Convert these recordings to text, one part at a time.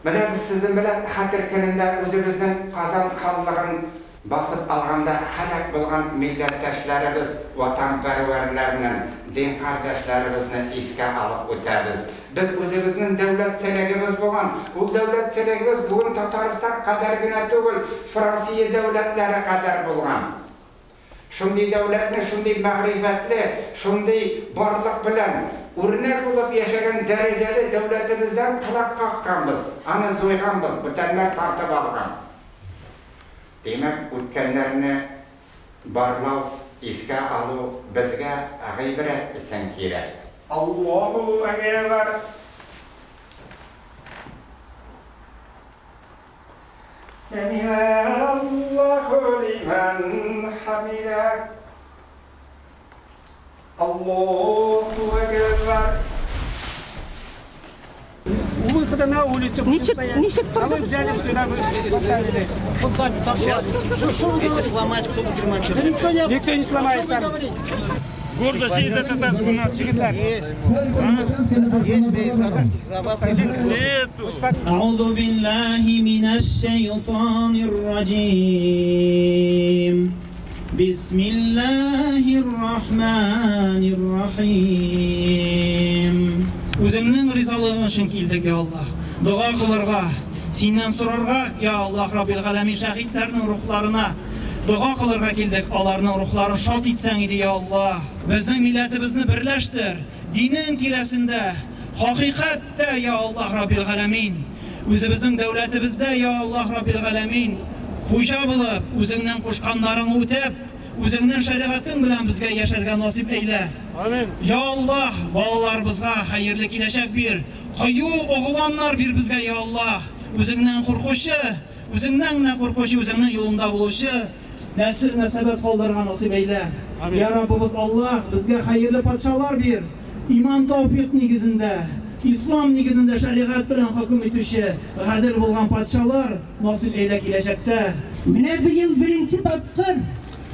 Менә без сезнең белән Хәтер көнендә үзебезнең Казан ханлыгын басып алганда һәлак булган милләттәшләребез, ватанпәрвәрләрнең, дин кардәшләребезне искә алып үтәбез. Без үзебезнең дәүләтчелегебез булган, ул дәүләтчелегебез бүген Татарстан кадәр генә түгел, Франсия дәүләтләре кадәр булган. Шундый дәүләтне, шундый мәгърифәтле, шундый барлык белән үрнәк булып яшәгән дәрәҗәле дәүләтебездән колак какканбыз, аны җуйганбыз, бүтәннәр тартып алган. Димәк, үткәннәрне барлау, искә алу безгә гыйбрәт өчен кирәк. Аллаһу әкбәр! Сәмигаллаһу лимән хәмидә. Аллаһу әкбәр. У выхода на улицу. Ничек, ничек А вы взяли сюда, вы поставили. Сейчас, если сломать, кто будет ремонтировать? Да никто не, никто не сломает там. Гордость есть за татарскую нацию. Есть. Есть, есть, за русских, за вас. Нету. أعوذ بالله من الشيطان الرجيم بسم الله الرحمن الرحيم. Үзеңнең ризалыгың өчен килдек, я Аллаһ. Дога кылырга, синнән сорарга, я Аллаһ Раббил Галәмин, шәһидләрнең рухларына дога кылырга килдек. Аларның рухларын шат итсәң иде, я Аллаһ. Безнең милләтебезне берләштер, динең тирәсендә, хакыйкатьтә, я Аллаһ Раббил Галәмин. Үзебезнең дәүләтебездә, я Аллаһ Раббил Галәмин, хуҗа булып, үзеңнең кушканнарыңны үтәп, үзеңнең шәригатең белән безгә яшәргә насыйп әйлә. Амин. Я Аллаһ, балаларыбызга хәерле киләчәк бир. Кыю огланнар бир безгә, я Аллаһ. Үзеңнән куркучы, үзеңнән генә куркучы, үзеңнең юлында булучы нәсел нәсәбәт калдырырга насыйп әйлә. Я Раббыбыз Аллаһ, безгә хәерле патшалар бир. Иман тәүфик нигезендә, ислам нигезендә шәригать белән хөкем итүче гадел булган патшалар насыйп әйлә киләчәктә. Менә быел беренче тапкыр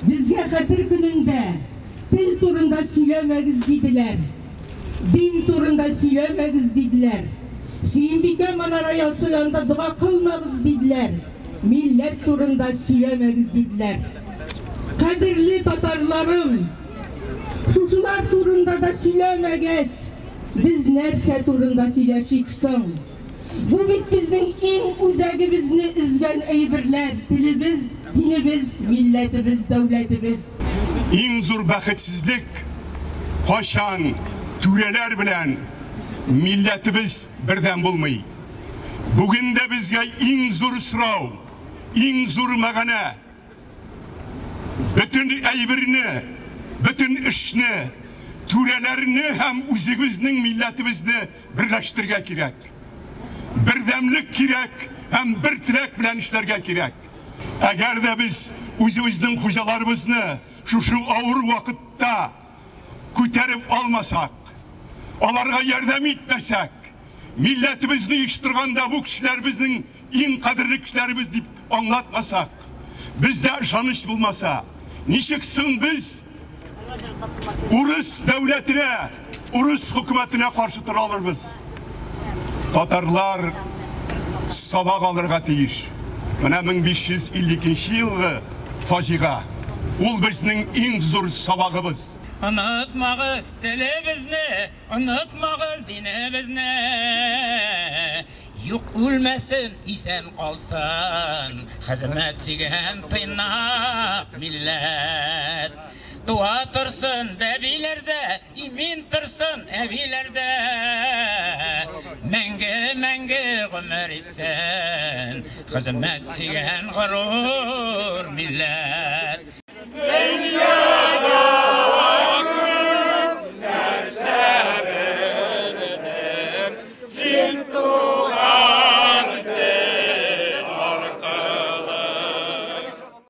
безгә Хәтер көнендә тел турында сөйләмәгез диделәр. Дин турында сөйләмәгез диделәр. Сөембикә манарасы янында дога кылмагыз диделәр. Милләт турында сөйләмәгез диделәр. Кадерле татарларым, шушылар турында да сөйләмәгәч, без нәрсә турында сөйләшик соң? Бу бит безнең иң үзәгебезне өзгән әйберләр: телебез, динебез, милләтебез, дәүләтебез. Иң зур бәхетсезлек, кайчан түрәләр белән милләтебез бердәм булмый. Бүген дә безгә иң зур сорау, иң зур мәгънә. Бөтен әйберне, бөтен эшне, түрәләрне һәм үзебезнең милләтебезне берләштерергә кирәк. Бердәмлек кирәк һәм бер теләк белән эшләргә кирәк. Әгәр дә без үзебезнең хуҗаларыбызны шушы авыр вакытта күтәреп алмасак, аларга ярдәм итмәсәк, милләтебезне оештырганда бу кешеләр безнең иң кадерле кешеләребез дип аңлатмасак, бездә ышаныч булмаса, ничек соң без урыс дәүләтенә, урыс хөкүмәтенә каршы тора алырбыз? Татарлар сабак алырга тиеш. Менә 1552 елгы фаҗига. Ул безнең иң зур сабагыбыз. Онытмагыз телебезне, онытмагыз динебезне. Юк үлмәсен, исән калсын, хезмәт сөйгән тыйнак милләт. Туа торсын бәбиләрдә, имин торсын әбиләрдә. Мәңге, мәңге гомер итсен, хезмәт сөйгән горур милләт.